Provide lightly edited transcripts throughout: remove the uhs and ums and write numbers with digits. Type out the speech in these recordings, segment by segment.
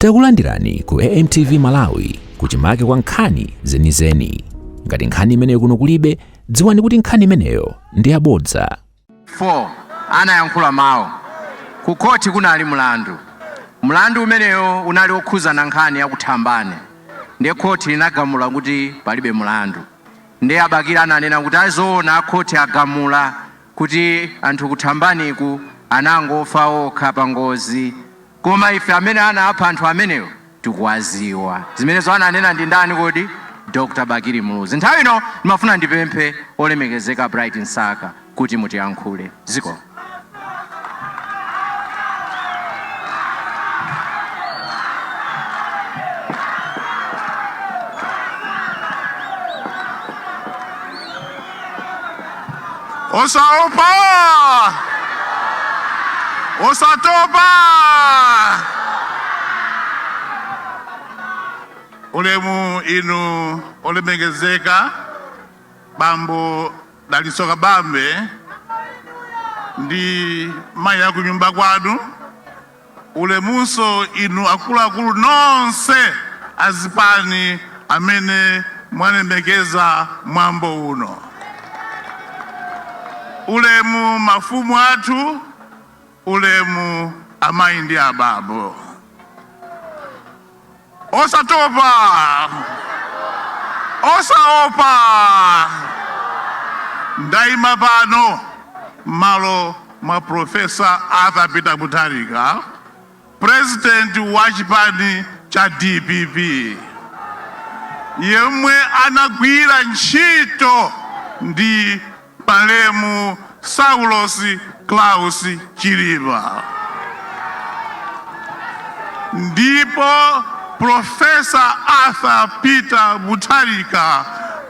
Takulandirani ku AMTV Malawi kuchimake kwa nkhani zenizeni. Ngati nkhani imeneyo kuno kulibe, dziwani kuti nkhani imeneyo ndi yabodza. 4 anayankhula mawu ku khoti. Kunali mlandu, mlandu umeneyo unali wokhuzana nkhani yakuthambani, ndiye khoti linagamula kuti palibe mlandu. Ndiye abakili ananena kuti azoona, akhoti agamula kuti anthu kuthambaniku anangofa okha pa ngozi, koma ife amene anapha anthu amenewo tikuwaziwa. Zimenezo ananena ndi ndani kodi? Dr Bakili Muluzi. Nthawi ino ndimafuna ndipemphe olemekezeka Bright Msaka kuti mutiyankhule. Ziko. Osaopa, osatopa. Ulemu inu olemekezeka Bambo Dalitso Kabambe ndi mayi akunyumba kwanu. Ulemunso inu akuluakulu nonse azipani amene mwalemekeza mwambo uno. Ulemu mafumu athu, ulemu amayi ndi abambo. Osatopa, osaopa. Ndayima pano m'malo mwa Professor Arthur Peter Mutharika, president wa chipani cha DPP, yemwe anagwira ntchito ndi malemu Saulos Klaus Chilima. Ndipo Professor Arthur Peter Mutharika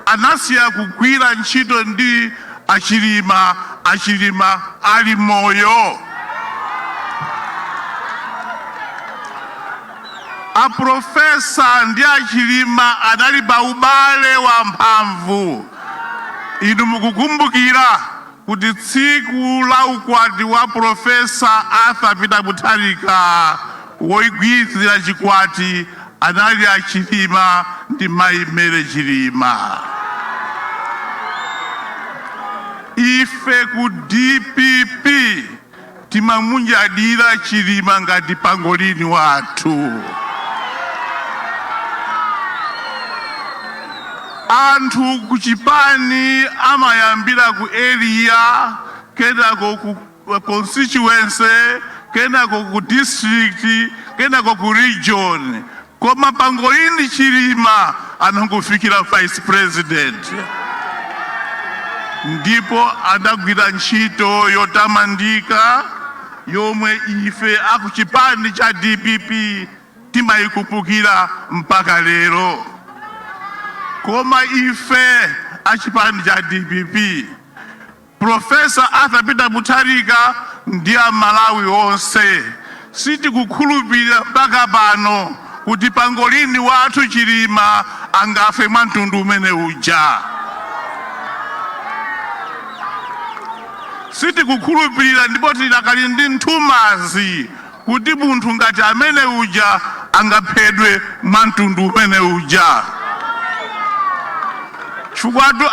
anasiya kugwira ntchito ndi achilima, achilima ali moyo. Aprofesa ndi achilima anali pa ubale wa mphamvu. Inu mukukumbukira kuti tsiku la ukwati wa Professor Arthur Peter Mutharika, woigwirizira chikwati anali achilima ndi mayi Mary Chilima. Ife ku DPP timamunyadira Chilima ngati pangolini wathu. Anthu ku chipani amayambira ku area, kenako ku constituency, kenako ku district, kenako ku region, koma pangolini Chilima anangofikira vice president, ndipo adagwira ntchito yotamandika yomwe ife akuchipani cha DPP timayikumbukira mpaka lero. Koma ife achipani cha DPP, Professor Arthur Peter Mutharika ndi Amalawi onse, sitikukhulupirira mpaka pano kuti pangolini wathu Chilima angafe mwa mtundu umene uja. Sitikukhulupirira, ndipo tidakali ndi nthumazi kuti munthu ngati amene uja angaphedwe mwa mtundu umene uja, chifukwatu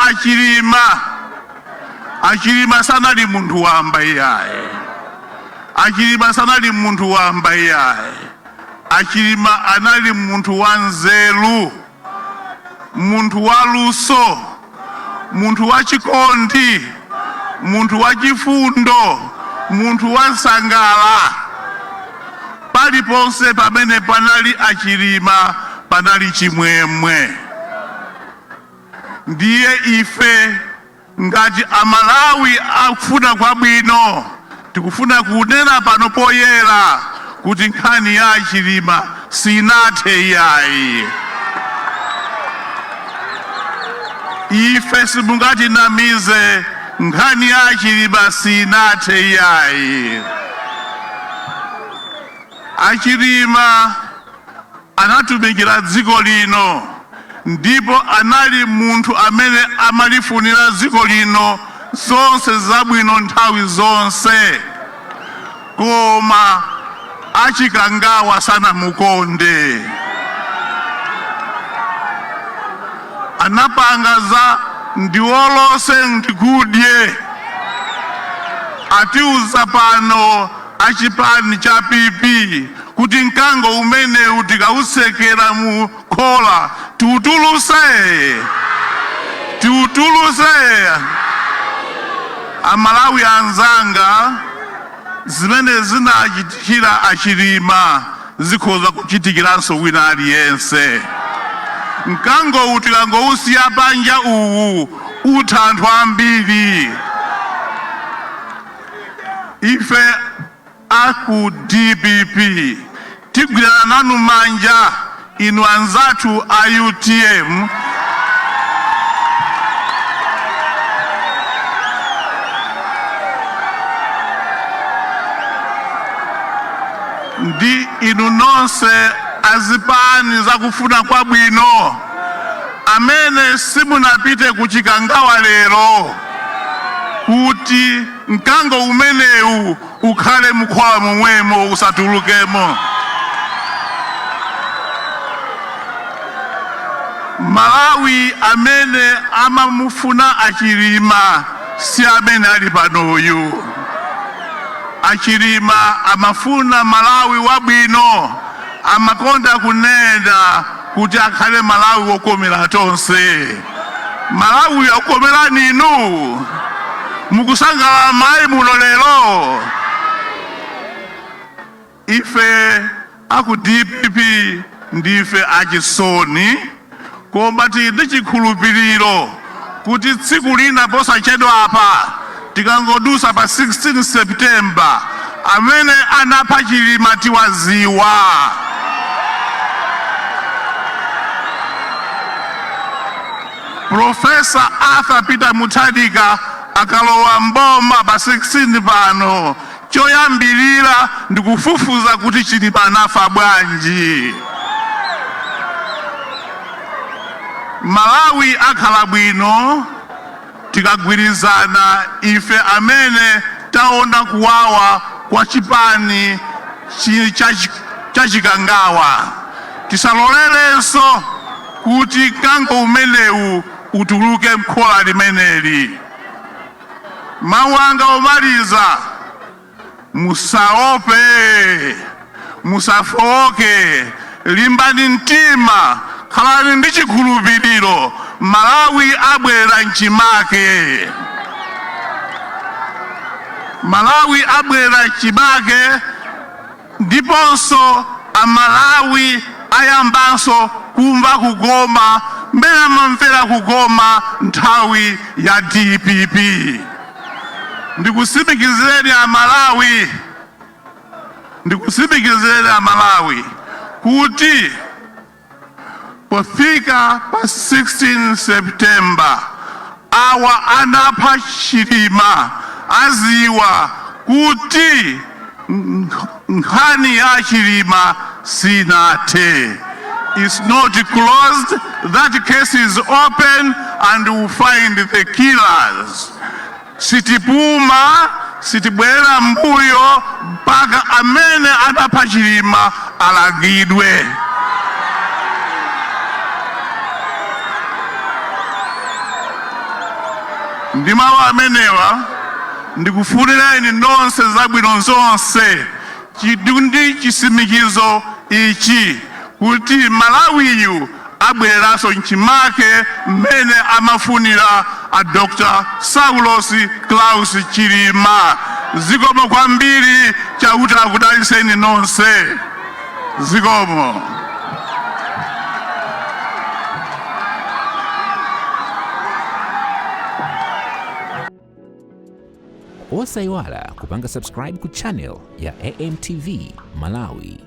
achilima sanali munthu wamba iyayi. Achilima sanali munthu wamba iyayi. Achilima anali munthu wa nzeru, munthu wa luso, munthu wa chikondi, munthu wa chifundo, munthu wa nsangala. Paliponse pamene panali achilima panali chimwemwe. Ndiye ife ngati Amalawi akufuna kwabwino, tikufuna kunena pano poyera kuti nkhani ya achilima sinathe iyayi. Ife simungatinamize, nkhani ya achilima sinathe iyayi. Achilima anatumikira dziko lino, ndipo anali munthu amene amalifunira dziko lino zonse zabwino nthawi zonse, koma Achikangawa sanamukonde, anapanga za ndiwolose ndikudye. Atiuza pano achipani cha PP kuti mkango umenewu tikausekera mu khola, tiutuluse, tiutuluse. Amalawi anzanga, zimene zinachitikira Achilima zikhoza kuchitikiranso wina aliyense. Mkango tikangousiya panja uwu, utha anthu ambiri. Ife aku DPP tigwirana nanu manja, inu anzathu a UTM, ndi inu nonse azipani zakufuna kwabwino amene simunapite kuchikangawa lero, kuti mkango umenewu ukhale mukhola momwemo, usatulukemo. Malawi amene amamufuna Achilima si amene ali panoyu. Achilima amafuna Malawi wabwino, amakonda kunena kuti akhale Malawi wokomera tonse. Malawi akukomerani inu, mukusangalala mayi muno lero. Ife aku DPP ndife achisoni, koma tili ndi chikhulupiriro kuti tsiku lina posachedwa apa, tikangodusa pa 16 September, amene anapha Chilima tiwaziwa. Professor Arthur Peter Mutharika akalowa mboma pa 16 pano, choyambirira ndikufufuza kuti Chilima anafa bwanji. Malawi akhala bwino tikagwirizana ife amene taona kuwawa kwa chipani cha Chikangawa. Tisalolerenso kuti mkango umenewu utuluke mkhola limeneli. Mawu anga omaliza: musaope, musafowoke, limbani mtima, khalani ndi chikhulupiriro. Malawi abwera mchimake, Malawi abwera mchimake, ndiponso Amalawi ayambanso kumva kukoma mmene amamvera kukoma nthawi ya DPP. Ndikutsimikizireni Amalawi, ndikutsimikizireni Amalawi kuti pofika pa 16 September, awa anapha Chilima aziwa kuti nkhani ya Chilima sinathe. It's not closed. That case is open and we'll find the killers. Sitipuma, sitibwerera mbuyo mpaka amene anapha Chilima alangidwe. Ndi mawu amenewa, ndikufunireni nonse zabwino zonse ndi chisimikizo ichi kuti Malawiyu abwereranso mchimake mmene amafunira a Dr Saulos Klaus Chilima. Zikomo kwambiri. Chauta akudalitseni nonse. Zikomo. Osayiwala kupanga subscribe ku channel ya AMTV Malawi.